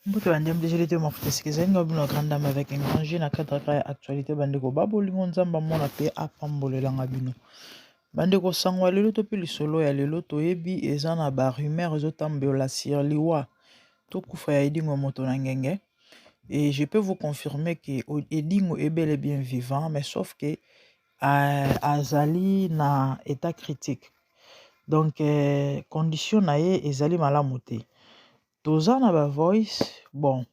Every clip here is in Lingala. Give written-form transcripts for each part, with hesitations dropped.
Mbote ba ndembe DGDT mafuta esika ezali nga bino grande dame avec un grand G na cadre kaka ya actualité bandeko ba bolingo Nzambe amona pe apambolelanga bino. Bandeko sango ya lelo to pe lisolo ya lelo toyebi eza na ba rumeur ezotambola sur liwa to kufa ya Edingwe moto na ngenge et je peux vous confirmer que Edingwe est bel et bien vivant, mais sauf que azali na état critique, donc condition na ye ezali malamu te. Toza na ba voice. Bon,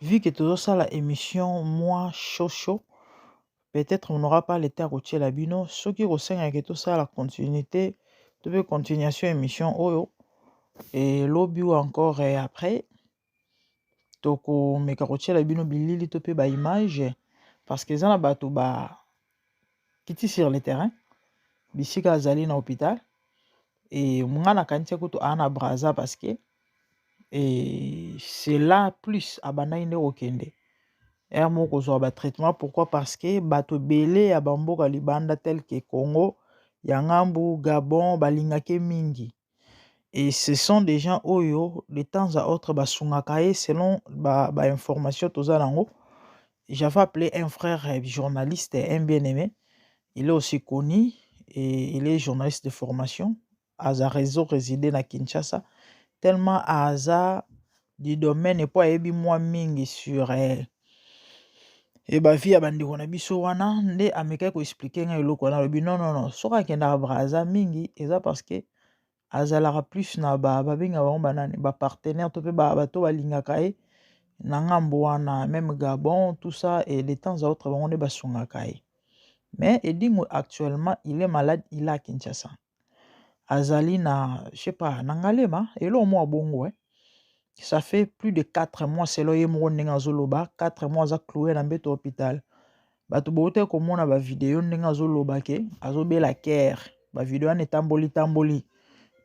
vu que tozosala émission mwa chaud chaud, peut-être on n'aura pas le temps kotiela bino. Soki kosengaka tosala continuité to mpe continuation émission oyo elobi ou encore après, tokomeka kotiela bino bilili to mpe baimage, parce que eza na bato bakiti sur le terrain bisika azali na hôpital. E nga nakanisi kutu aa na Braza, parce que et c'est là plus abandaki nde kokende ere moko kozwa batraitement. Pourquoi? Parce que bato ebele ya bamboka libanda tel que Congo ya ngambu, Gabon, balingaki mingi et ce sont des gens oyo de temps à autre basungaka ye. Selon bainformation ba toza nango, j'avais appelé un frère journaliste, un bien-aimé, il est aussi connu et il est journaliste de formation, aza réseau résidé na Kinshasa, tellement aza du domaine po ayebi mwa mingi sur bavie ya bandeko na biso wana. Nde amekaki koexpliquer ngai eloko wana. Alobi non, non, non, soki akendaka Braza mingi eza parce que azalaka plus na babengaka bango banani, bapartenaire to mpe bato balingaka ye na ngambo wana, même Gabon, tout ça, et de temps à autre bango nde basungaka ye. Mais Edingwe actuellement il est malade, il est à Kinshasa, azali na, je sais pas, na Ngaliema, eloko moko bongo. Ça fait plus de 4 mois, selon ye moko ndenge azoloba, 4 mois aza cloué na mbeto hôpital. Bato bauti komona bavideo ndenge azoloba ke azobela cœur. Bavideo wana etamboli tamboli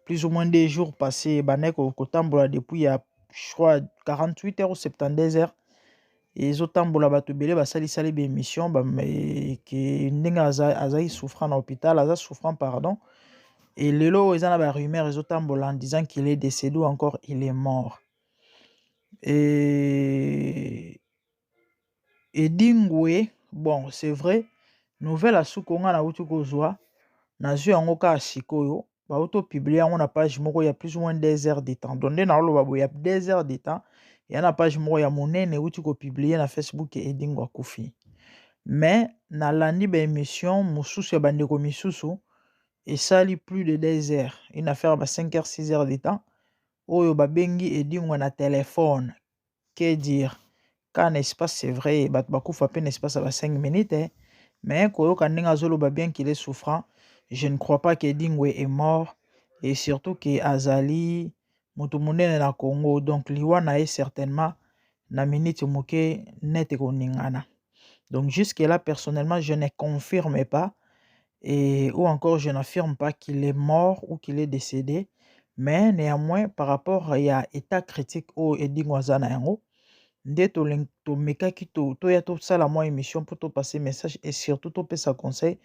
plus ou moins 2 jours passé, ebandaki kotambola depuis ya, je crois, 48 heures ou 72 heures ezotambola. Bato ebele basalisali baémission ke ndenge azali souffrant na hôpital, aza souffrant, pardon. Et lelo oyo eza na barumeur ezotambola en disant qu'il est décédé ou encore il est mort. Et Edingwe, bon, c'est vrai, nouvelle asuki nga nauti kozwa, nazwi yango kaka sikoyo. Bauti opublier yango na page moko ya plus ou moins 2 heures de temps. Donc nde naoloba boye, ya 2 heures de temps, ya na page moko ya monene euti kopublier na Facebook, Edingwe akufi. Mais nalandi baémission mosusu ya bandeko misusu, esali plus de 2 heures, une affaire ba 5 heures, 6 heures de temps, oyo babengi Edingwe na telefone. Que dire ka na espace? C'est vrai, bato bakufa mpe na espace ya ba 5 minutes, eh? Mais koyoka ndenge azoloba, bien qu'il est souffrant, je ne crois pas que Edingwe est mort, et surtout ke azali moto monene na Congo. Donc liwa na ye certainement na minute moke nete koningana. Donc jusque là, personnellement, je ne confirme pas et ou encore je n'affirme pas qu'il est mort ou qu'il est décédé. Mais néanmoins, par rapport ya état critique oyo Edingwe aza na yango, nde tomekaki toya tosala mwa émission mpo topasser message et surtout topesa conseil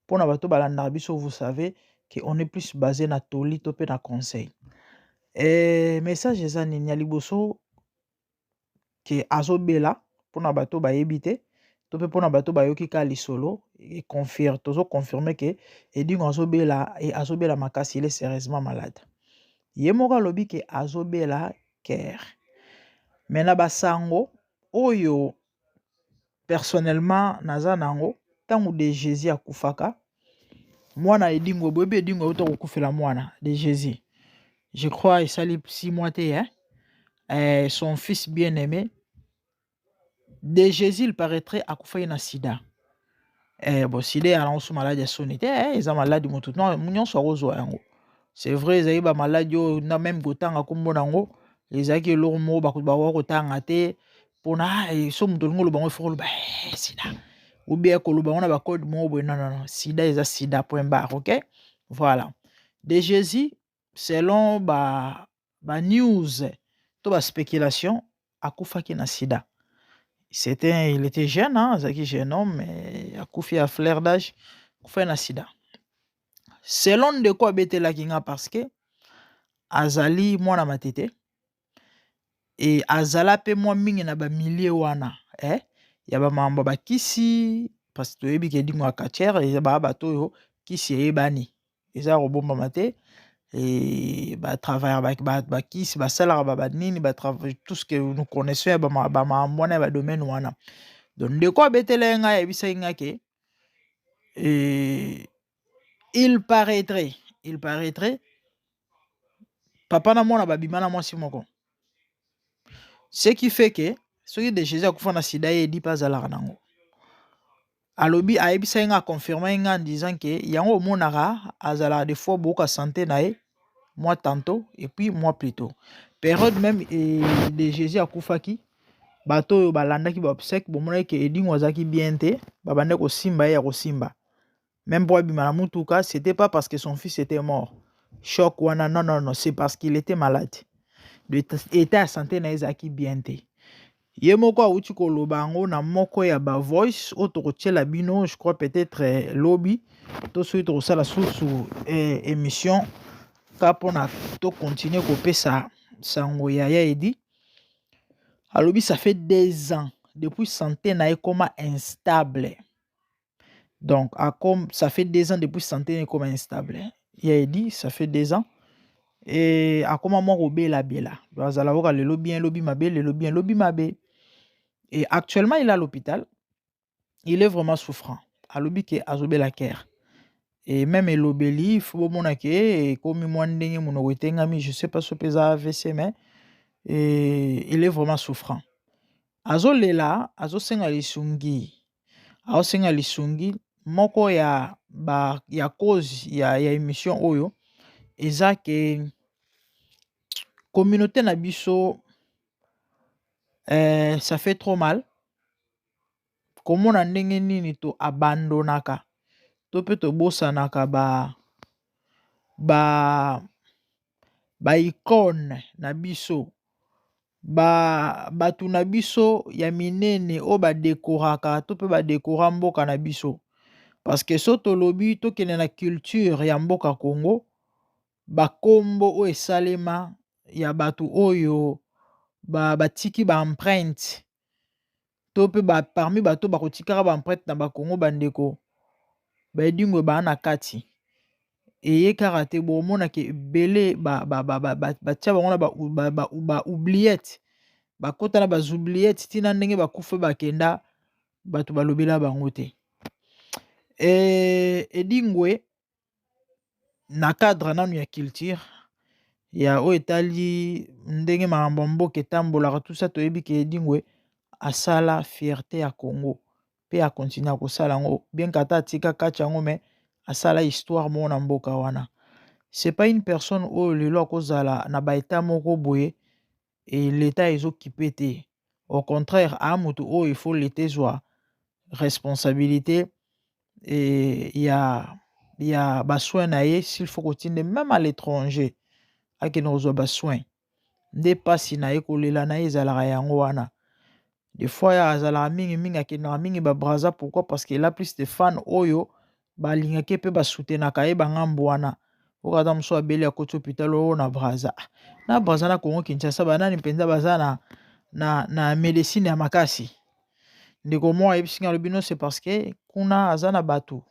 mpona bato balandaka biso. Vous savez que on est plus basé na toli to mpe na conseil. E message eza nini? Ya liboso, ke azobela, mpona bato bayebi te to mpe mpona bato bayoki kaka lisolo, tozoconfirmer ke Edingwe azobela e azobela makasi, il est sérieusement malade. Ye moko alobi ke azobela cœur. Mais na basango oyo personnellement naza nango, ntango de Jésus akufaka, mwana Edingwe, boyebi Edingwe auta kokufela mwana de Jésus, je crois esali 6 mois te, hein? Son fils bien aimé de Jésus, il paraîtrait akufaki na sida. Bon, sida eyala so maladi ya soni te, eza maladi motu nyonso akozwa yango. C'est vrai, ezali bamaladi oyo na même kotanga nkombo nango ezalaki eloko moko bakoka kotanga te, mpona so moto olingi oloba yango, ifo koloba sida ou bien koloba yango na bacode moko boye. Non, non, non, sida eza sida, point barre. Ok, voilà. De Jésus, selon ba banews to baspéculation, akufaki na sida. C'était, il était jeune, hein, azalaki jeune homme, mais akufi à fleur d'âge, akufaki na sida selon ndeko abetelaki nga, parce que azali mwana Matete. E azala mpe mwa mingi na bamilie wana eh? Ya bamambo bakisi, parce que toyebi ke Edingwe ya catcheur, eza baa bato oyo kisi eyebani, eza kobombama te. E batravailleur bakisi, basalaka banini, tout ce que nous connaissons ya bamambo wana, ya badomaine wana. Donc ndeko abetela ye ngai, ayebisaki ngai ke il paraîtrait papa na mwana babima na mwasi moko, ce qui fait que soki de Jésus akufa na sida, ye Edi mpe azalaka nango. Alobi, ayebisaki nga, aconfirme nga en disant ke yango omonaka azalaka des fois boyoka santé na ye moi tantôt et puis moi plutôt période même. E de Jésus akufaki, bato oyo balandaki baobsèques bomonaki ke Edingwe azalaki bien te, babandaki kosimba ye ya kosimba même po abima na mutuka. C'était pas parce que son fils était mort, choc wana, non, non, non, c'est parce qu'il était malade. État ya santé na ye ezalaki bien te. Ye moko awuti koloba yango na moko ya bavoice oyo tokotiela bino, je crois peut-être lobi to soki tokosala susu émission ka mpona tocontinue kopesa sango ya ya Edi. Alobi ça fait 2 ans depuis santé na ye ekoma instable. Donc ça fait 2 ans depuis santé na ye ekoma instable ya Edi. Ça fait 2 ans e akoma mwa kobelabela. Azala koka lelo bien, lobi mabe, lelo bien, lobi mabe. Et actuellement il est à l'hôpital, il est vraiment souffrant. Alobi ke azobela cœur et même elobeli fo bomona ke ekomi mwa ndenge monoko etengami, je sais pas so mpe eza AVC, mais et il est vraiment souffrant. Azolela, azosenga lisungi, azosenga lisungi. Moko ya ba ya cause ya émission oyo eza ke communauté na biso, ça fait trop mal komona ndenge nini to abandonaka to mpe tobosanaka ba icône na biso, bato na biso ya minene oyo badekoraka to mpe badekora mboka na biso. Parce que so tolobi tokende na culture ya mboka Congo, bakombo oyo esalema ya bato oyo batiki ba empreinte to mpe parmi bato bakotikaka ba empreinte na bakongo, bandeko baEdingwe baa na kati. Eye kaka te, bomonaka ebele batia bango na ba oubliette, bakota na ba oubliette ntina ndenge bakufa, bakenda, bato balobela bango te. Edingwe na cadre nanu ya culture ya oyo etali ndenge makambo ya mboka etambolaka, tout ça, toyebi ke Edingwe asala fierté ya Congo mpe akontinue kosala yango bien que ata atika kati yango, mais asala histoire moko na mboka wana. C'est pas une personne oyo lelo akozala na baétat moko boye e l'état ezokipe te. Au contraire, aa motu oyo il faut l'état ezwa responsabilité e ya basoin na ye. S'il faut kotinda même à l'étranger akende kozwa basoin, nde mpasi na ye, kolela na ye ezalaka yango wana. Des fois azalaka mingimingi, akendaka mingi baBraza. Pourquoi? Parce que ela plus de fan oyo balingaki mpe basoutenaka ye bangambo wana. Oyo ata mosusu abeli, akoti hôpital oyo na Braza, na Braza, na Congo Kinshasa, banani mpenza baza na médecine ya makasi? Ndeko moko ayebisi nga, alobi non, c'est parce que kuna aza na bato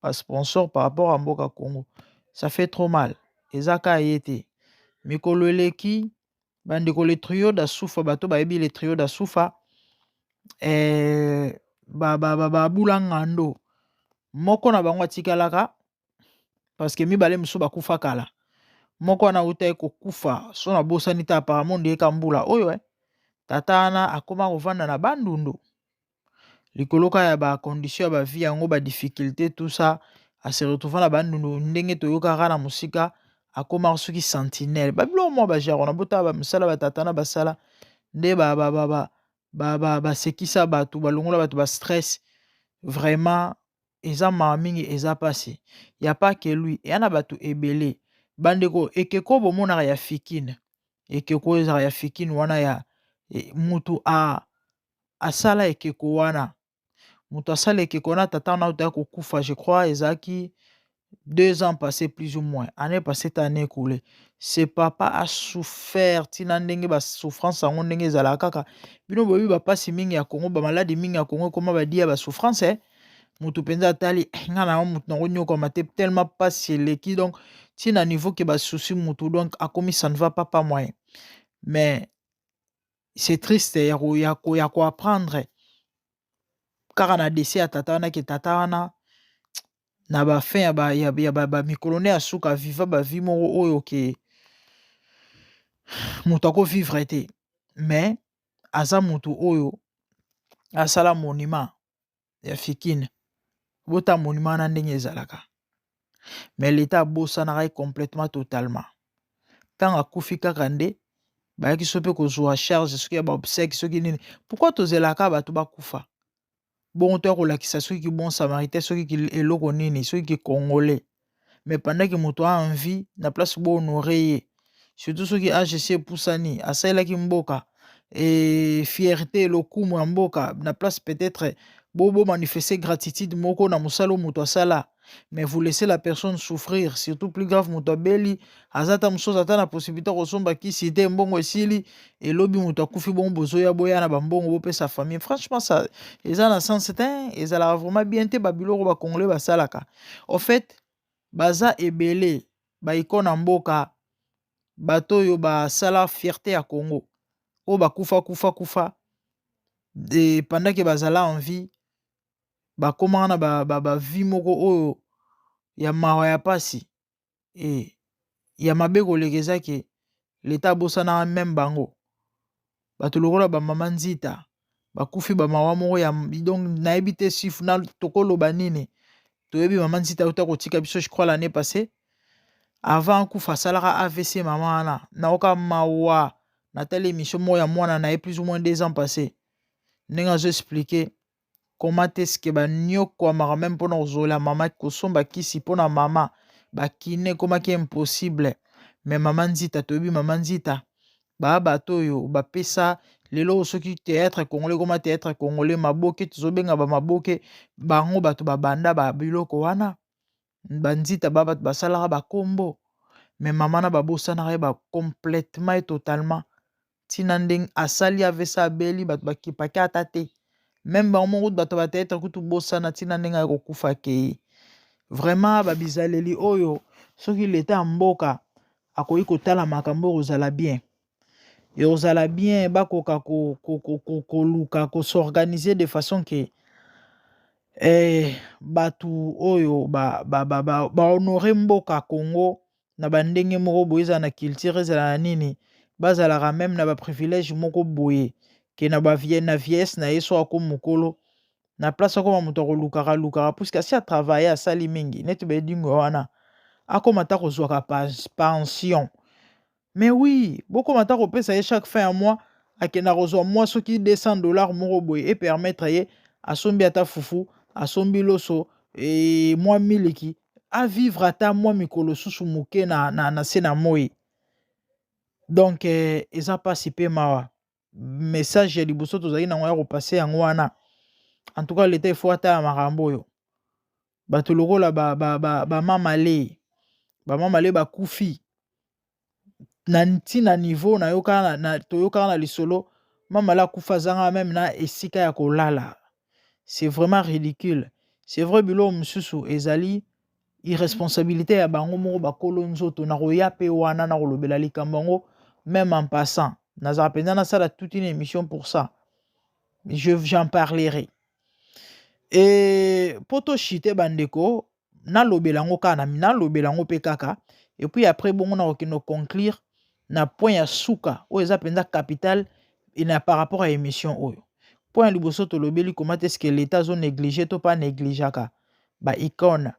basponsor par rapport à mboka Congo. Ça fait trop mal. Eza kaka ye te. Mikolo eleki, bandeko, le trio d'Asufa, bato bayebi le trio d'Asufa, babula ngando moko na bango atikalaka, parce que mibale mosusu bakufa kala. Moko wana auta ye kokufa, so nabosani te, apparemment ndeyeka mbula oyo, tata wana akóma kovanda na Bandundu likolo kaka ya bacondition ya bavie yango, badifficulté, tout ça. Ase retrouva na Bandundu. Ndenge toyokaka na mosika, akómaka soki sentinelle, babiloko mwa bagenre wana. Botala mosala batata na basala nde basekisa bato, balongola bato bastress. Vraiment eza mawa mingi, eza mpasi ya pas que lui, eya na bato ebele. Bandeko, ekeko bomonaka ya Fikine, ekeko oyo ezalaka ya Fikine wana, ya mutu asala ekeko wana, moto asala ekeko wana, tata wana otaya kokufa, je crois ezalaki 2 ans passé plus ou moins, année passée, année écoulée, ce papa a souffert ntina ndenge basouffrance yango ndenge ezalaka kaka. Bino boyebi bapasi mingi ya Congo, bamaladi mingi ya Congo ekoma badi ya basouffrance, eh? Motu mpenza atali, eh, nga na motu nango nyokama te, tellement pasi eleki. Donc ntina niveau ke basusi motu, donc akomi ça ne va pas, pas moyen. Mais c'est triste ya koapprendre kaka na décès ya tata wana, ke tata wana na bafin ya bamikolo ne ya suka viva bavie moko oyo ke moto akovivre te. Mais aza motu oyo asala monument ya Fikin. Bota monument wana ndenge ezalaka, mais l'État abosanaka ye complètement, totalement. Ntango akufi kaka nde bayaki so mpe kozwa charge, soki ya baobsèques, soki nini. Pourquoi tozelaka bato bakufa bongo toya kolakisa soki bon samaritain, soki eloko nini, soki congolais? Mais pendant ke moto a envie na place bohonorer ye, surtout soki âge esi epusani, asalelaki mboka e fierté, lokumu ya mboka, na place peut-être bomanifeste gratitude moko na mosala oyo moto asala, mais vous laissez la personne souffrir. Surtout plus grave, moto abeli, aza ata mosusu ata na possibilité kosomba kisi te, mbongo esili, elobi moto akufi, bongo bozoya boya na bambongo bopesa famille. Franchement, ça eza na sens te, ezalaka vraiment bien te. Babiloko bacongolais basalaka, au fait, baza ebele baicônes na mboka, bato oyo basala fierté ya Congo, oyo bakufa kufa kufa pendant ke bazala en vie, bakomaka na bavie moko oyo ya mawa, ya pasi e ya mabe koleka. Eza ke leta abosanaka même bango. Bato lokola bamama Nzita bakufi bamawa moko ya, donc nayebi te sifu na tokoloba nini. Toyebi mama Nzita auta kotika biso, je crois l'année passée. Avant akufa, asalaka AVC mama wana. Naoka mawa, natali émission moko ya mwana na ye plus ou moins 2 ans passé, ndenge azo expliquer comment est-ce que banyokwamaka même mpona kozola mama, kosomba kisi mpona mama, bakine ekomaki impossible. Mais mama Nzita, toyebi mama Nzita, baa bato oyo bapesa lelo soki théâtre congolais ekoma théâtre congolais, maboke, tozobenga bamaboke, bango bato babanda babiloko wana. Banzita ba bato basalaka bakombo, mais mama na babosanaka ye ba complètement et totalement. Ntina ndenge asali AVC, abeli, bato bakipaki ata te, même bango moko bato bathéâtre kutu bosana. Ntina ndenge aye kokufa, akei. Vraiment, babizaleli oyo, soki leta ya mboka akoki kotala makambo oyo, kozala bien, ekozala bien. Bakoka koluka kos'organiser de façon ke bato oyo bahonorer mboka Congo na bandenge moko boye, ezala na culture, ezala na nini, bazalaka même na baprivilège moko boye ke na vieillesse na ye, so akomi mokolo, na place akoma moto akolukaka lukaka, puisque asi atravaille, asali mingi neti baedingo wana, akoma ata kozwaka pension. Mais oui, bokoma ata kopesa ye chaque fin ya mois, akenda kozwa mwa soki 200 $ moko boye, epermettre ye asombi ata fufu, asombi loso, e mwa miliki, avivre ata mwa mikolo susu moke na se na moi. Donc eza mpasi mpe mawa. Message ya liboso tozali nango ya kopasser yango wana. En tout cas, leta ifo atala makambo oyo. Bato lokola bamamale, bamamale bakufi na ntina niveau nayokaka na, toyokaka na lisolo, mamale akufa azanga même na esika ya kolala. C'est vraiment ridicule. C'est vrai, biloko mosusu ezali irresponsabilité ya bango moko bakolo nzoto. Na koya mpe wana na kolobela likambo yango même en passant, nazala mpenza nasala toute une émission pour ça, j'en parlerai. E mpo toshite, bandeko, nalobela yango kaka, nalobela yango mpe kaka, et puis après bongo na kokende conclure na point ya suka oyo eza mpenza capital na par rapport à émission oyo. Point ya liboso tolobeli comment est-ce que l'État azo néglige to pa négligeaka baicônes,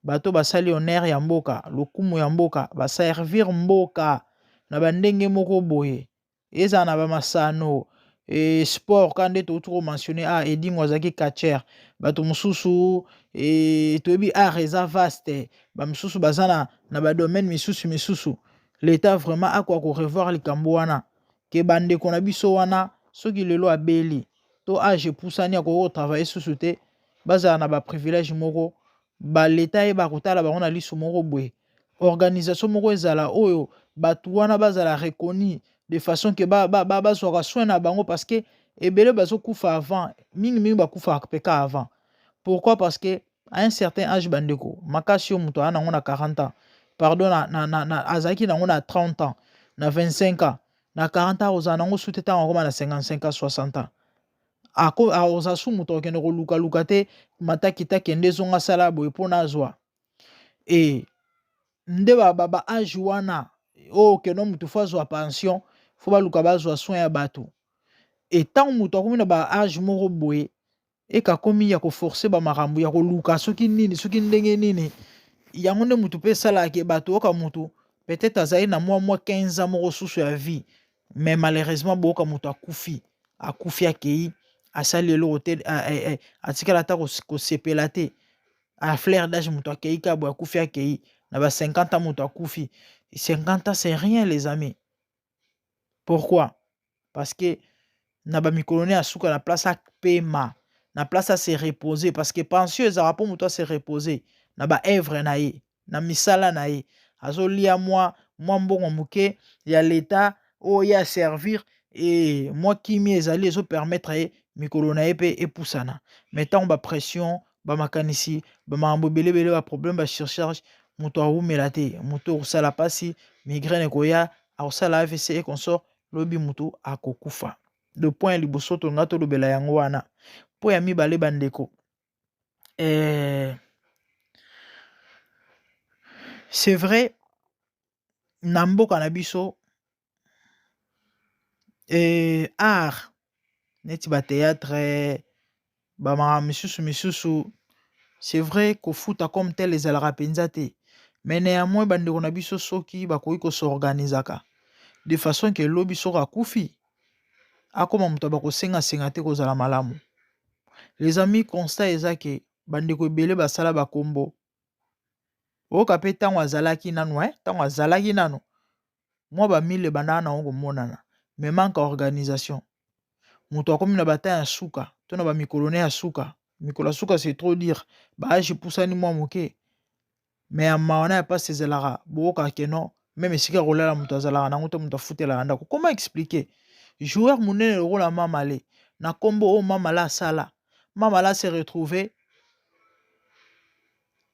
bato basali honneur ya mboka, lokumu ya mboka, baservir mboka na bandenge moko boye, ezala na bamasano e sport, kaka nde touti komentionner ah, Edingo azalaki catcheur. Bato mosusu e, toyebi art eza vaste, bamisusu baza na badomaine misusu misusu. L'État vraiment akoka korevoir likambo wana ke bandeko na biso wana, soki lelo abeli to âge epusani, akoki kotravailler susu te, bazala na baprivilège moko. Ba l'Etat ayeba kotala bango na liso moko boye. Organisation moko ezala oyo bato wana bazala reconnu de façon que bazwaka soin na bango, parce que ebele bazokufa avant, mingimingi bakufaka mpe ka avant. Pourquoi? Parce que à un certain âge, bandeko, makasi oyo moto aza nango na 40 ans, pardon, na azalaki nango na 30 ans, na 25 ans, na 40 ans ozala nango su te. Ntango akoma na 55 ans, 60 ans, akozala su moto akokende kolukaluka te, matakita, kende, ezonga, asala boye mpona azwa. E nde ba âge wana oyo okende, motu faut azwa pension, faut baluka bazwa soin ya bato. E ntango moto akomi na ba âge moko boye, ekakomi ya koforcer bamakambo ya koluka soki nini, soki ndenge nini, yango nde motu mpe esalaka bato oyoka motu peut-être azali na mwa 15 ans moko susu ya vie, mais malheureusement boyoka moto akufi, akufi, akei, asali eloko te, atikala ata kosepela te. À fleur d'âge moto akei ka boye, akufi, akei na ba 50 ans. Moto akufi 50 ans, c'est rien, les amis. Pourquoi? Parce que na bamikolo ne ya suka, na place apema, na place ase reposer, parce que pension ezalaka mpo moto ase reposer na baœuvre na ye, na misala na ye, azolia mwa mbongo moke ya leta oyo ye aservir, e mwa kimia ezali, ezopermettre ye mikolo na ye mpe epusana. Mais ntango bapression, bamakanisi, bamakambo ebelebele, baproblème, basurcharge, moto awumela te. Moto akosala mpasi, migraine ekoya, akosala AVC et consort, lobi moto akokufa. Le point ya liboso tolinga tolobela yango wana. Mpo ya mibale, bandeko, c'est vrai, na mboka na biso, art neti bathéâtre, bamakambo misusu misusu, c'est vrai, kofuta comme tel ezalaka mpenza te. Mais néanmoins, bandeko na biso, soki bakoki kos'organisaka de façon que elobi soki akufi, akóma moto bakosengasenga te, kozala malamu. Les amis, constat eza que bandeko ebele basala bakombo, oyoka mpe ntango azalaki nanu, ntango azalaki nanu mwa bamile ebandaka nango komonana, mais manque ya organisation. Moto akomi na bata ya suka to na bamikolo ne ya suka, mikolo ya suka, c'est trop dire, baâge epusani mwa moke. Mais ya mawa na ya mpasi ezalaka, boyoka que non, même esika kolala moto azalaka nango te, moto afutelaka ndako. Comment expliquer joueur monene lokola Mamale, na nkombo oyo Mamale asala, Mamale se retrouve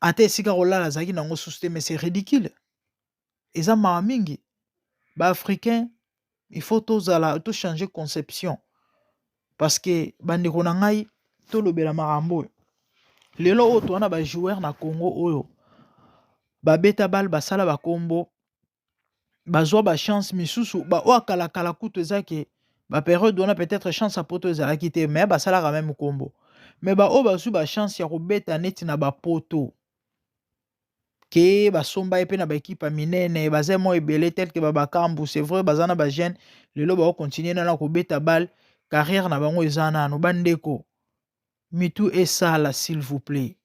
ata esika kolala azalaki nango susu te? Mais c'est ridicule, eza mawa mingi. Baafricain, il faut tozala tochanger conception, parce que bandeko na ngai, tolobela makambo oyo. Lelo oyo toza na bajoueur na Congo oyo babeta bale, basala bakombo, bazwa bachance misusu. Oyo akalakala kutu eza que bapériode wana peut-être chance ya poto ezalaki te, mais basalaka même kombo. Mais baoyo bazwi bachance ya kobeta neti na bapoto, que basomba ye mpe na baekipe ya minene, baza mwa ebele, tel que babakambu. C'est vrai, baza na bajeune lelo baocontinuer nana kobeta bale, carrière na bango eza nano. Bandeko, mitu esala, s'il vous plaît.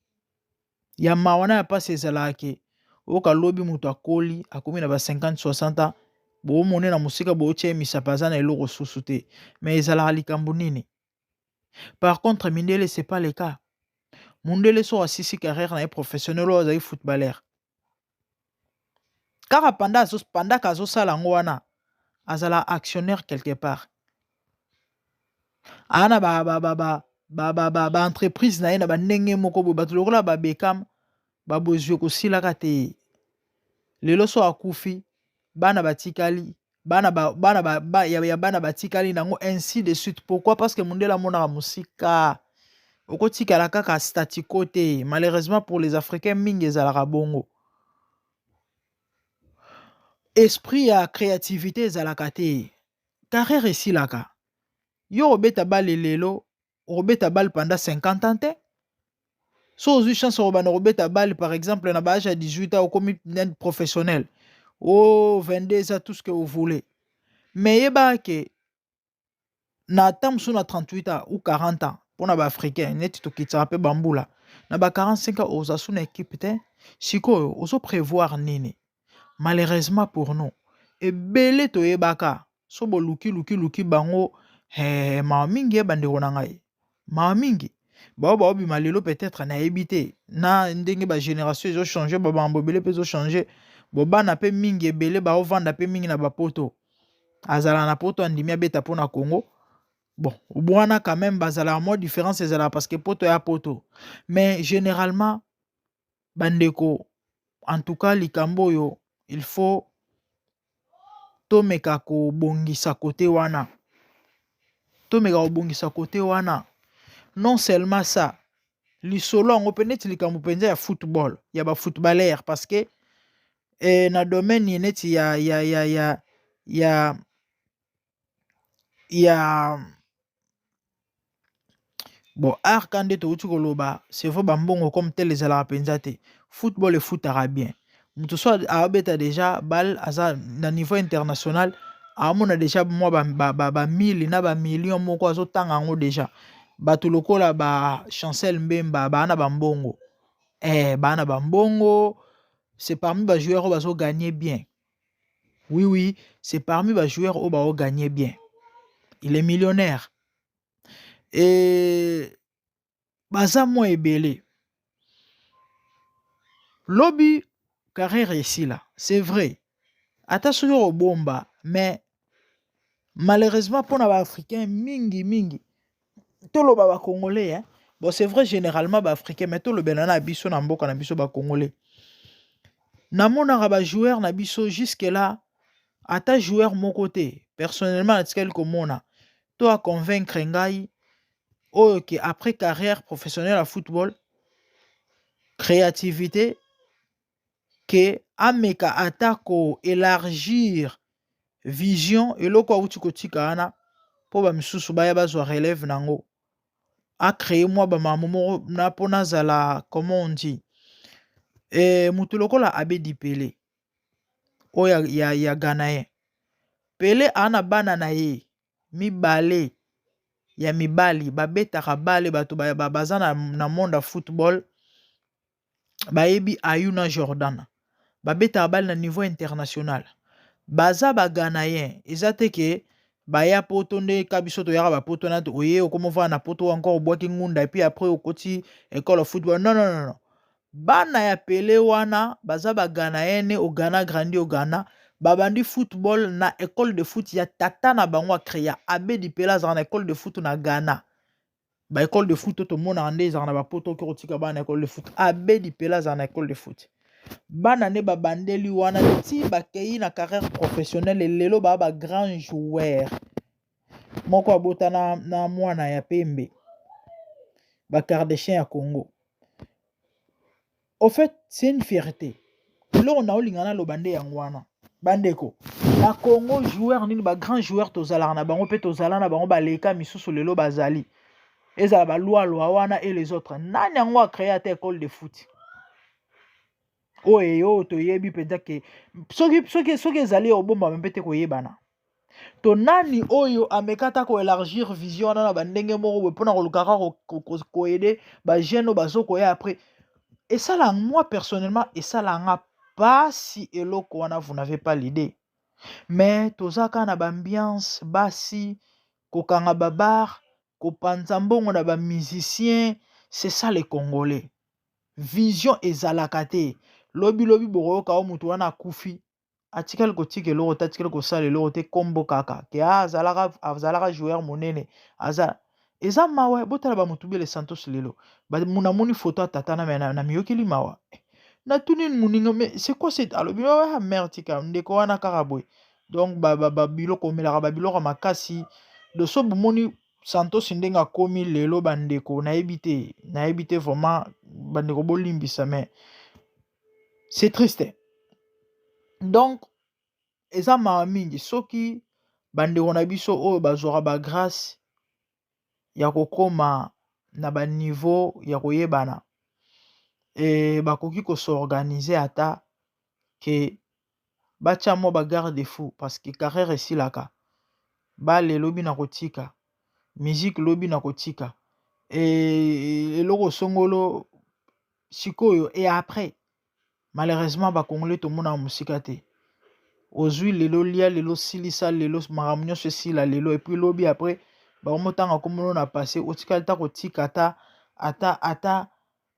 Ya mawa na ya mpasi ezalaka que oyoka lobi moto akoli, akomi na ba 50, 60 ans, boomone na mosika, bootia ye misapi, aza na eloko susu te. Mais ezalaka likambo nini? Par contre mindele, c'est pas le cas. Mundele so asisi carrière na ye professionnel, oyo azali footballeur, kaka pendant azosala yango wana, azala actionnaire quelque part, aa na baentreprise na ye na bandenge moko boye. Bato lokola babekam, babozwi ekosilaka te. Lelo so akufi, bana batikali, bana, ba, bana ba, ba, ya bana batikali nango, ainsi de suite. Pourquoi? Parce que mondele amonaka mosika, okotikala kaka statu quo te. Malheureusement pour les Africains, mingi ezalaka bongo, esprit ya créativité ezalaka te. Carrière esilaka. Yo obeta bale lelo, okobeta bale pendant 50 ans te. So ozwi chance okobanda kobeta bale, par exemple na baâge ya 18 ans, okomi professionnel, o 22 ans, tout ce que vous voulez, mais yebaka que na ata mosusu na 38 ans ou 40 ans, mpona baafricain neti tokitisaka mpe bambula, na ba 45 ans oza su na équipe te. Sikoyo ozoprévoir nini? Malheureusement pour nous, ebele toyebaka so boluki luki luki bango, mawa mingi. Ye bandeko na ngai, mawa mingi. Bao baobima lelo, peut-être nayebi te na ndenge bagénération ezochange, babambo ebele mpe ezochange. Bo bana mpe mingi ebele baovanda mpe mingi na bapoto. Azala na poto, andimi abeta mpo na Congo. Bon, wana quand même bazalaka mwa différence ezalaka, parce que poto ya poto. Mais généralement, bandeko, en tout cas likambo oyo, il faut tomeka kobongisa kote wana, tomeka kobongisa kote wana. Non seulement ça, lisolo yango mpe neti likambo mpenza ya football, ya bafootballeur, parce que na domaine neti ya bon art ka nde touti koloba, c'est vrai, bambongo comme tel ezalaka mpenza te. Football efutaka bien. Moto so aobeta déjà balle, aza na niveau international, aomona déjà mwa bamille na bamillion moko, azotanga yango déjà. Bato lokola ba Chancel Mbemba baa na bambongo, baa na bambongo. C'est parmi bajoueur oyo bazogagner bien. Oui, c'est parmi bajoueur oyo baogagner bien. Il est millionnaire. E baza mwa ebele. Lobi carrière esila, c'est vrai, ata soki okobomba. Mais malheureusement mpona baafricain mingi mingi, toloba bacongolais, hein? Bon, c'est vrai, généralement baafricain, mais tolobela na biso na mboka na biso bacongolais, namonaka bajoueur na biso jusque là, ata joueur moko te personnellement natikali komona to aconvaincre ngai oyo ke après carrière professionnelle ya football, créativité ke ameka ata koélargir vision, eloko awuti kotika wana, mpo bamisusu baya bazwa relève nango, acréer mwa bamambo moko na mpo nazala, comment on dit, moto lokola Abedi Pele oyo ya Ghanayen. Pele aa na bana na ye mibale ya mibali babetaka bale. Bato baza na monde ya football bayebi Ayew na Jordan, babetaka bale na niveau international. Baza baghanayens. Eza te ke baya poto nde ka biso toyaka bapoto na oye okoma ovanda na poto, encore obwaki ngunda et puis après okoti école ya football. Non, non, non, non. Bana ya Pele wana baza baghanayens, né au Ghana, grandi au Ghana. Babandi football na école de foot ya tata na bango acréa. Abedi Pele azalaka na école de foot na Ghana. Baécole de foot oyo tomonaka nde ezalaka na bapoto, oki kotika bana na école de foot. Abedi Pele azalaka na école de foot. Bana nde babandeli wana ti bakei na carrière professionnelle. Lelo baa bagrand joueur. Moko abota na mwana ya pembe, bakardachien ya Congo. Au fait, c'est une fierté. Eloko na olinga naloba nde yango wana, bandeko. Na Congo, joueur nini, bagrand joueur tozalaka na bango mpe tozala na bango, baleka misusu lelo bazali, ezala balwalwa wana et les autres, nani yango acréé ata école de foot oyo oyo toyebi mpenza ke soki ezali obombama mpe te koyebana? To nani oyo ameka ata koélargir vision wana na bandenge moko boye mpona koluka kaka koaider bajeune oyo bazokoya après? Esala, moi personnellement, esalanga pasi eloko wana, vous n'avez pas l'idée. Mais toza kaka na baambiance, basi kokanga babar, kopanza mbongo na bamusicien. C'est ça les Congolais. Vision ezalaka te. Lobilobi bokoyoka o motu wana akufi, atikali kotika eloko te, atikali kosala eloko te, nkombo kaka ke azalaka joueur monene. Aza eza mawa. Botala bamotu bele Santos lelo. Namoni foto ya tata na miyokeli mawa. Natuni moninga: "Mais c'est quoi cette?" Alobi: "Ah mare, tika ndeko wana kaka boye." Donc babiloko omelaka, babiloko ya makasi. Do so bomoni Santos ndenge akomi lelo, bandeko, nayebi te, nayebi te vraiment. Bandeko, bolimbisa, mais c'est triste. Donc eza mawa mingi soki bandeko na biso oyo bazwaka bagrâce ya kokóma na baniveau ya koyebana, bakoki kos'organiser ata ke batya mwa bagarde fou, parce que carrière esilaka. Bale lobi na kotika musique, lobi na kotika eloko songolo sikoyo. Et après, malheureusement, bakongolais tomonaka mosika te. Ozwi lelo, lia lelo, silisa lelo, makambo nyonso esila lelo, et puis lobi après bakomotanga komona na passé. Otikali ta kotika ata ata ata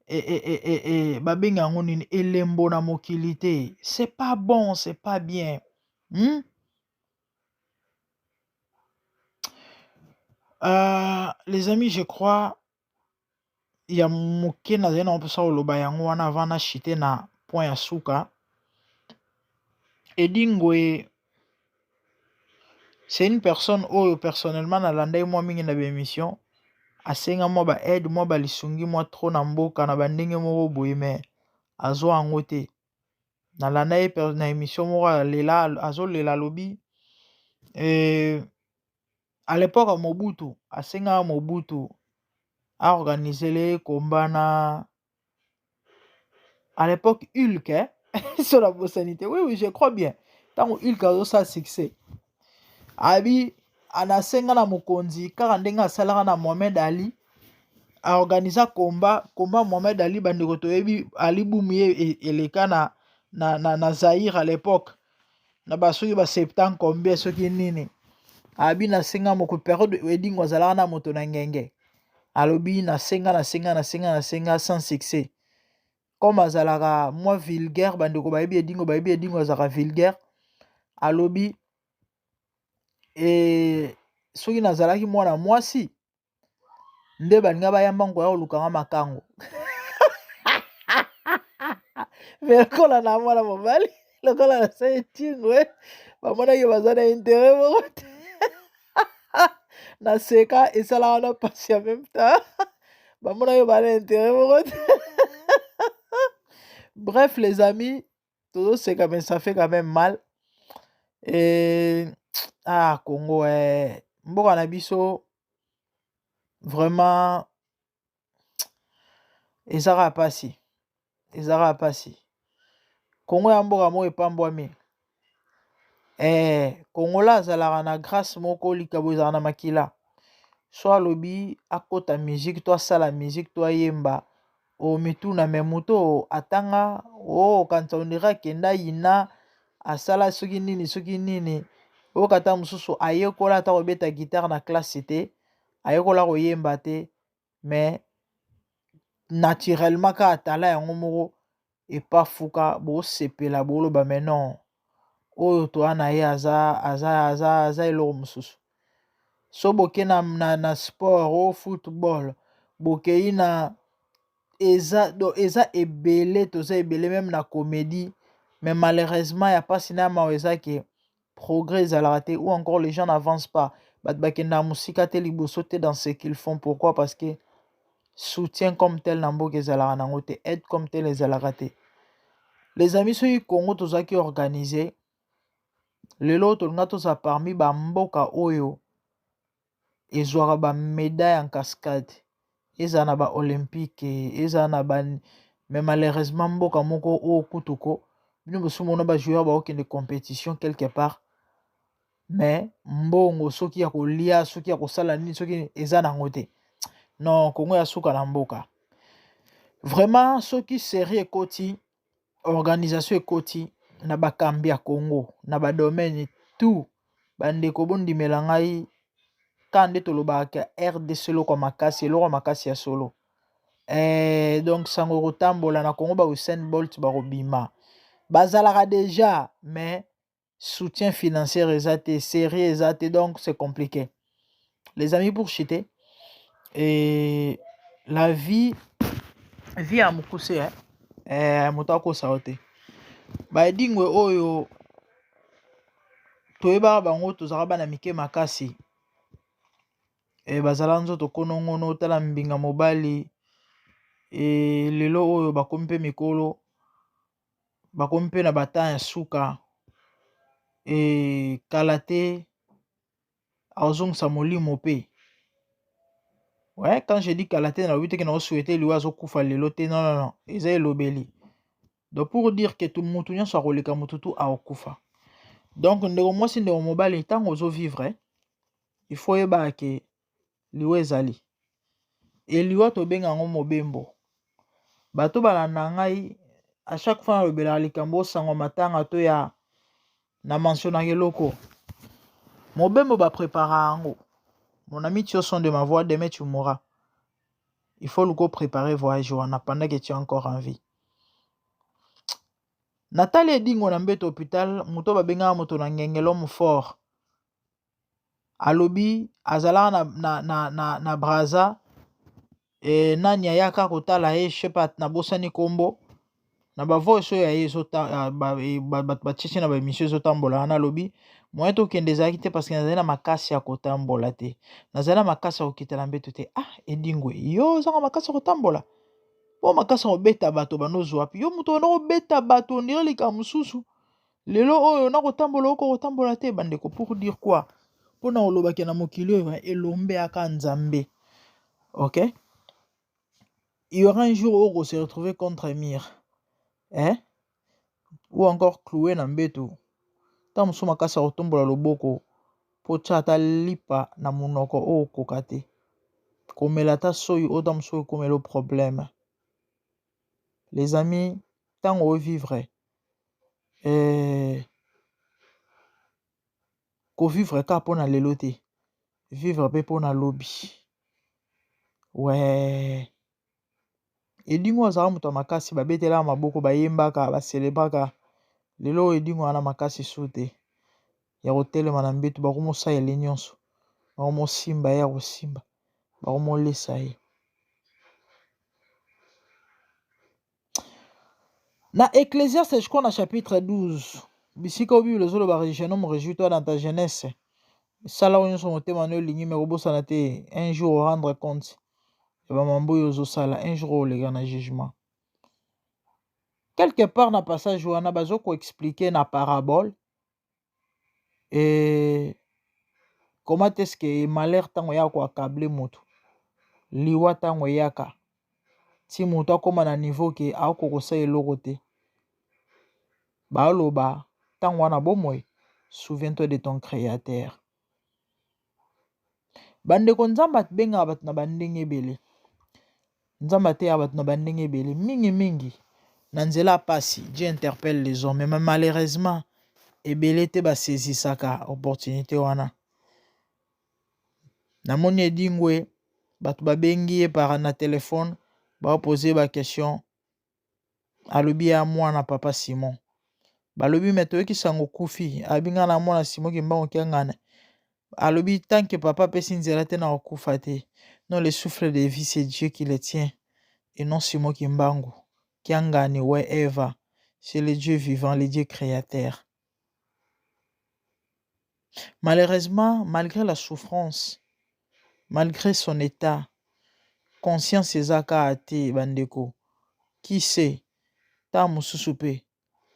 e, e, e, e, e, babenga yango nini elembo na mokili te c'est pas bon c'est pas bien hmm? Les amis je crois ya moke nazali na mposa koloba yango wana avant na chite na point ya suka edingwe c'est une personne oyo personnellement nalandaki mwa mingi na baémission asenga mwa ba aide mwa balisungi mwa trop na mboka na bandenge moko boye mais azwa yango te nalanda ye na émission moko alela azolela alobi eh, à l'époque ya Mobutu asengaka Mobutu aorganisele ye combat na à l'époque Hulk eh? so nabosani te oui oui je crois bien ntango Hulk azosala succès abi anasenga na mokonzi kaka ndenge asalaka na Mohamed Ali aorganiza combat combat Mohamed Ali bandeko toyebi Ali Boum ye e, eleka na, na, na, na Zaïre à l'époque na ba soki ba 70 combien soki nini abi nasenga moko periode edingo azalaka na moto na ngenge alobi nasenga nasenga nasenga nasenga sans succès comme azalaka mwa vulgaire bandeko bayebi edingo bayebi edingo azalaka vulgaire alobi e, soki nazalaki mwana mwasi nde balinga bayamba nkoya koluka nga makango me lokola na mwana mobali lokola nasali tingwe bamonaki baza na intere moko te naseka esalaka na mpasi ya meme temps bamonaki baza na intere moko te bref les amis tozoseka mais ça fait quand même mal et ah congo eh, mboka na biso vraiment eza kaka mpasi eza kaka mpasi kongo ya mboka moko epambwami eh, kongola azalaka na grâce moko likabo ezalaka na makila so alobi akota musique to asala musique to ayemba omituna me moto oyo atanga o okanisa ondire akenda yina asala soki nini soki nini oyoka ata mosusu ayekola ata kobeta guitare na classe te ayekola koyemba te mais naturellement kaka tala yango moko epafuka bosepela boloba mais non oyo toa na ye aza aza aza aza eloko mosusu so boke na, na, na sport o football bokei na eza do eza ebele toza ebele meme na comédie mais malheureusement ya mpasi na mawa eza ke progrès ezalaka te ou encore les gens n'avancent pas bato bakendaka mosika te liboso te dans ce qu'ils font pourquoi parce que soutien comme tel na mboka ezalaka nango te aide comme tel ezalaka te les amis soki congo tozalaki organise lelo tolinga tozala parmi bamboka oyo ezwaka ba médaille en cascade ezala na ba olympique ezala na ba mais malheureusement mboka moko oyo kutu ko bino bosomona ba joueur baokende compétition quelque part mais mbongo soki ya kolia soki ya kosala nini soki eza nango te non kongo ya suka na mboka vraiment soki série ekoti organisation ekoti na bakambi ya congo na badomaine tout bandeko bondimela ngai ka nde tolobaka rdc eloko ya makasi eloko ya makasi ya solo eh, donc sango kotambola na congo ba usain bolt bakobima bazalaka deja mais soutien financier eza te série eza te donc c'est compliqué les amis pour chuter et la vie vie ya mokuse eh? Eh, moto akosa yo te baedingwe oyo toyebaka bango tozalaka bana mike makasi e, bazala nzoto konongono tala mbinga mobali e, lelo oyo bakomi mpe mikolo bakomi mpe na ba temps ya suka e, kala te azongisa molimo mpe ouais quand je dis kala te nalobi te ke naosouhaite liwa azokufa lelo te non non non eza elobeli donc pour dire que mutu nyonso akoleka mutu tu akokufa donc ndeko mwasi ndeko mobali ntango ozovivre il faut oyebaka ke liwa ezali e liwa tobenga yango mobembo bato balanda ngai à chaque fois nalobelaka likambo osango matanga to ya na mentionnaka eloko mobembo baprépara yango mon ami tu au son de ma voix demain tu mourras. Il faut luka préparer voyage wana pendant que tu es encore en vie. Natali Edingwe na mbeto hôpital, moto babengaka moto na ngenge, l'homme fort. Alobi azalaka na Braza e, nani ayaka kotala ye, je sais pas, nabosani nkombo na bavoice oyo ya ye, bato batiesi na baémission ezotambola wana. Alobi moyen tokende ezalaki te parce que nazali na makasi ya kotambola te, nazali na makasi ya kokita na mbeto te. Ah, Edingwe, yo ozanga makasi ya kotambola mpo makasi ya kobeta bato banozwa wapi? Yo moto banda kobeta bato on dirait likambo mosusu, lelo oyo na kotambola oko kotambola te. Bandeko, pour dire quoi? Mpona kolobaki na mokili oyo elombe aka Nzambe. Ok, il y aura un jour où on se retrouver contre mur, eh? Ou encore cloué na mbeto. Ntango mosusu makasi ya kotombola loboko mpo tia ata lipa na monoko oyo okoka te, komela ata soyi oyo, ntango mosusu ekomela problème. Les amis, ntango ovivre, kovivre kaka mpona lelo te, vivre mpe mpona lobi. We Edingwe azalaka moto ya makasi, babetelaka maboko, bayembaka, bacélébraka. Lelo oyo Edingwe wana makasi su te ya kotelema na mbeto. Bakomosalela nyonso, bakomosimba ye ya kosimba, bakomolesa ye. Na Ecclésiaste, je crois na chapitre 12, bisika oyo Bible ezoloba: "Jeune homme, réjouis-toi dans ta jeunesse, sala oyo nyonso motema no elingi, me kobosana te, un jour rendre compte ya bamambo oyo ozosala, un jour oleka na jugement." Quelque part na passage wana bazo koexpliquer na parabole e comment est-ce que malheur ntango eyaka koaccabler moto, liwa ntango eyaka ti moto akóma na niveau ke akoka kosala eloko te. Baoloba ntango wana bomoi: "Souviens-toi de ton créateur." Bandeko, Nzambe abengaka bato na bandenge ebele, Nzambe ateyaka bato na bandenge ebele, mingimingi na nzela ya pasi. Dieu interpelle les hommes, mais malheureusement ebele te basaisissaka opportunité wana. Namoni Edingwe, bato babengi ye par na telefone, baopose ye baquestion. Alobi ya mwana papa Simon. Balobi: "Me toyoki sango okufi." Alobi: "Ngai na mwana Simon Kimbangu Kiangana." Alobi: "Tant que papa apesi nzela te, na kokufa te." Non, le souffle de vie, c'est Dieu qui le tient et non Simon Kimbangu Kiangani. Wherever, c'est le Dieu vivant, le Dieu créateur. Malheureusement, malgré la souffrance, malgré son état, conscience eza kaka te. Bandeko, qui sait, ntango mosusu mpe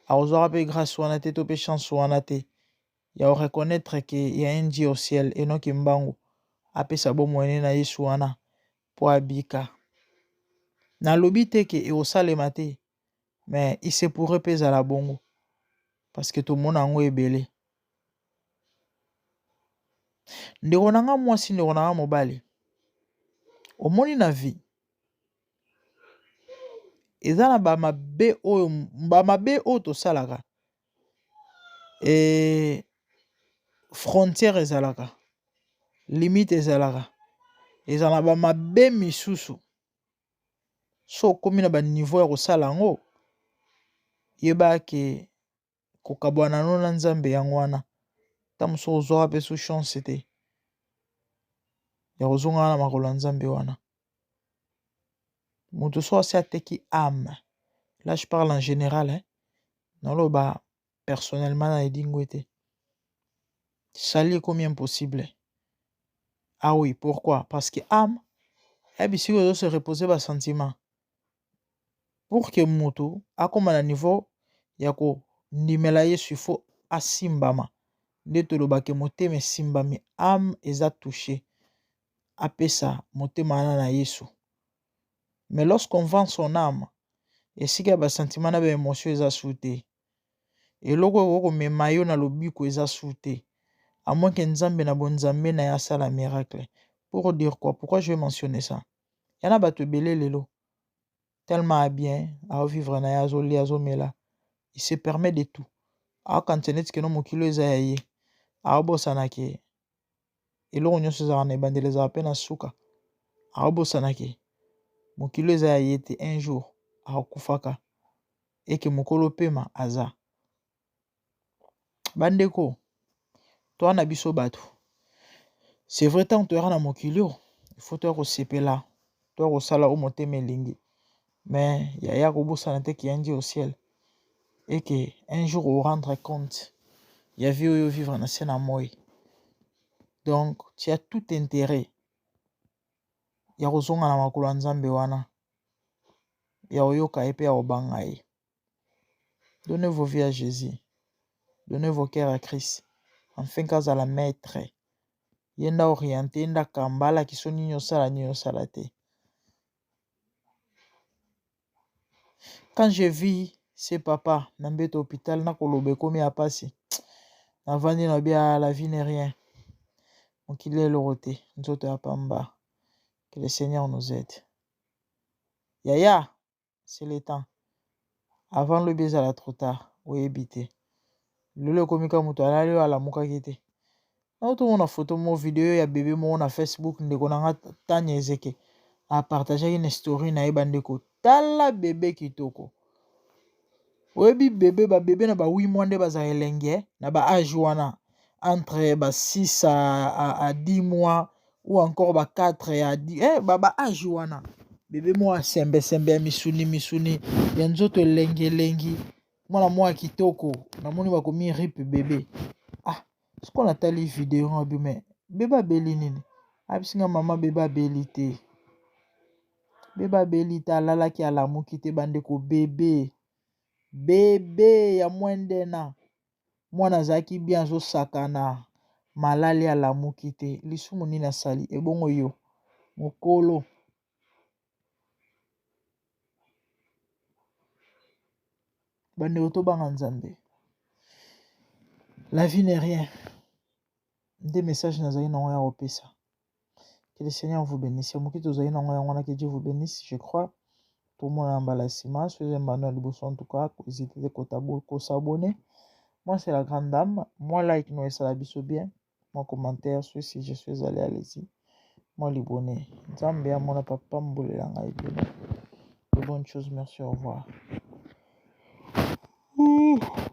akozwaka mpe grâce wana te to mpe chance wana te ya koreconnaître ke ya un Dieu au ciel, enoki mbangu apesa bomoi ne na Yesu wana mpo abika. Nalobi te ke ekosalema te, mais il se pourrait mpe ezala bongo parce que tomona yango ebele. Ndeko na nga mwasi, ndeko na nga mobali, omoni na vie eza na bamabe oyo, bamabe oyo tosalaka e, frontière ezalaka, limite ezalaka. Ezala na bamabe misusu, so okomi na baniveau ya kosala yango, yeba ke kokabwana no na Nzambe yango wana. Ta mosusu ozwaka mpe su chance te ya kozongaka na makolo ya Nzambe wana. Moto so asi ateki âme, là je parle en général, hein? Naloba personnellement na Edingwe te, sali ekomi impossible. Ah oui, pourquoi? Parce que âme ya bisika ozo se reposer basentiment. Pour que moto akóma na niveau ya kondimela Yesu, il faut asimbama. Nde tolobaki motema esimbami, âme eza touché, apesa motema wana na Yesu. Mais lorsqu'on vend son âme, esika ya basentiment na baémotion eza su te. Eloko oyo komema yo na lobiko eza su te, à moins que Nzambe na bonzambe na ye asala miracle. Pour dire quoi? Pourquoi je vais mentionner ça? Ya na bato ebele lelo, tellement ya bien aovivre na ye, azolia, azomela, il se permet de tout, aokanisa neti keno mokili eza ya ye. Aobosana ke eloko nyonso ezalaka na ebandeli, ezalaka mpe na suka. Aobosana ke Mokili eza ya ye te, un jour akokufaka eke mokolo pema aza. Bandeko, toa na biso bato. C'est vrai ntango toyaka na mokili oyo, il faut toya kosepela, toya kosala oyo motema elingi. Mais yaya kobosana te qu'il y a un Dieu au ciel et que un jour o rendre compte ya vie oyo vivre na se na moi. Donc tu as tout intérêt ya kozonga na makolo ya Nzambe wana, ya koyoka ye mpe ya kobanga ye. Donnez vos vies à Jésus. Donnez vos cœurs à Christ. Enfin qu'azala maître. Ye nde oriente, ye nde akamba, alakisa nini osala, nini osala te. Quand je vis ce papa na mbeto hôpital na koloba ekomi ya pasi. Navandi na bia la vie n'est rien. Mokili eloko te, nzoto ya pamba. Que le Seigneur nous aide. Yaya, c'est le temps. Avant lobi ezala trop tard, oyebi te. Lelo ekomi kaka moto alali oyo alamukaki te. Nautomona foto moko video ya bebe moko na Facebook ndeko na nga Tanya Ezeke apartageaki na story na ye bandeko tala bebe kitoko. Oyebi bebe ba bebe na ba 8 mois nde bazala elenge na ba age wana entre ba 6 à 10 mois ou encore ba 4 ya 10 eh, ba age wana bebe moko ya sembe sembe ya misuni misuni ya nzoto elengi elengi mwana mwa kitoko namoni bakomi rip bebe ah sikoyo natali video yango abi me bebe abeli nini ayebisi nga mama bebe abeli te bebe abeli te alalaki alamuki te bandeko bebe bebe ya moins d'un an mwana azalaki bien azosakana malali alamuki te lisumu nini asali ebongo yo mokolo bandeko tobanga nzambe la vie n'est rien nde message nazali nango ya kopesa que le seigneur vous bénisse ya moke tozali nango yango wana que dieu vous bénisse je crois tomona na mbala nsima soki eza mbano ya liboso en tout cas kohésite te kosabone moi c'est la grande dame moi like no esala biso bien mwa commentaire soki suggestion ezali allez-y mwa libone nzambe amona papambolela ngai bino de bonnes choses merci au revoir Ouh.